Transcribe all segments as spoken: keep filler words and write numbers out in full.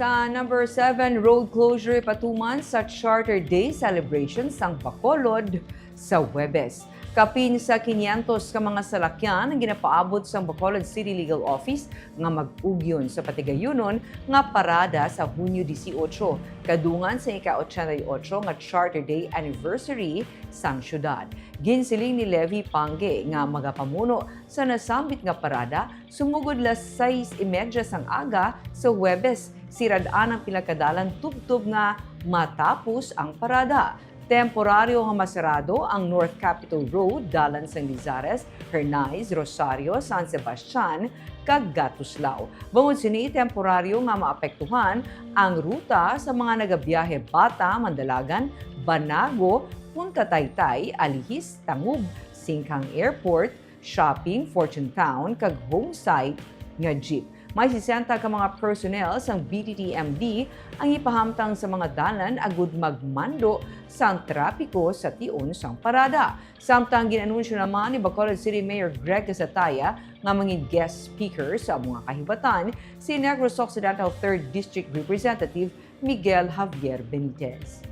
Sa number seven, road closure patuman sa Charter Day celebration sang Bacolod sa Huwebes. Kapin sa quinientos ka mga salakyan ang ginapaabot sang Bacolod City Legal Office nga mag-ugyon sa patigayunon nga parada sa Hunyo dieciocho, kadungan sa ika-ochenta y ocho nga Charter Day anniversary sang syudad. Ginsiling ni Levi Pangue nga magapamuno sa nasambit nga parada sumugod las sais y media sang aga sa Huwebes. Sirad-an ang pila ka dalan tubtob nga matapos ang parada. Temporaryo nga masarado ang North Capitol Road, dalan sang Lizares, Hernais, Rosario, San Sebastian, kag Gatuslao. Bangod sini, temporaryo nga maapektuhan ang ruta sa mga nagabiyahe Bata, Mandalagan, Banago, Punta Taytay, Alihis, Tangub, Singkang Airport, Shopping, Fortune Town, kag home site nga jeep. May sesenta ka mga personnel sang B T T M D ang ipahamtang sa mga dalan agud magmando sang trapiko sa tion sang parada. Samtang gin-anunsyo naman ni Bacolod City Mayor Greg Casataya nga mangin guest speaker sa mga kahibatan si Negros Occidental Third District Representative Miguel Javier Benitez.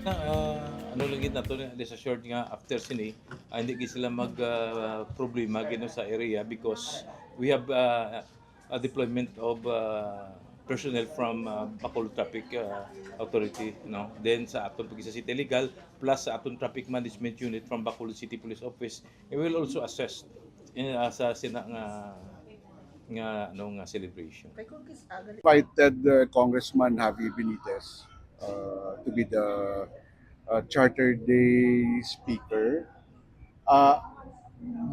Na, ah, ano lang gid nato, rest assured nga after sini, ah, hindi gid sila mag, ah, problema gid, no, sa area because we have, ah, a deployment of, ah, personnel from, ah, Bacolod Traffic, ah, Authority, no? Then sa aton pag sa City Legal plus sa aton Traffic Management Unit from Bacolod City Police Office, it will also assist in, ah, sa sina nga, nga, ano, nga celebration. Invited uh, Congressman Javi Benitez uh, to be the uh, Charter Day speaker. Uh,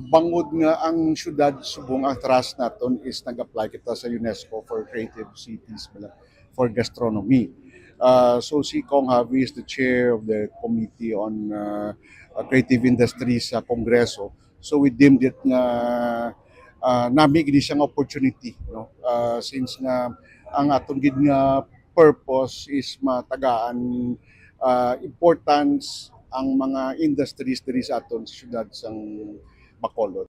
bangod nga ang syudad subong ang trust naton is nag-apply kita sa UNESCO for creative cities, bala, for gastronomy. Uh, so si Cong Javi is the chair of the Committee on uh, uh, Creative Industries sa Kongreso. So we deemed it nga uh, nami gid siya nga opportunity, no? Uh, since nga ang aton gid nga purpose is matagaan uh, importance ang mga industries diri sa aton sa syudad sang Bacolod.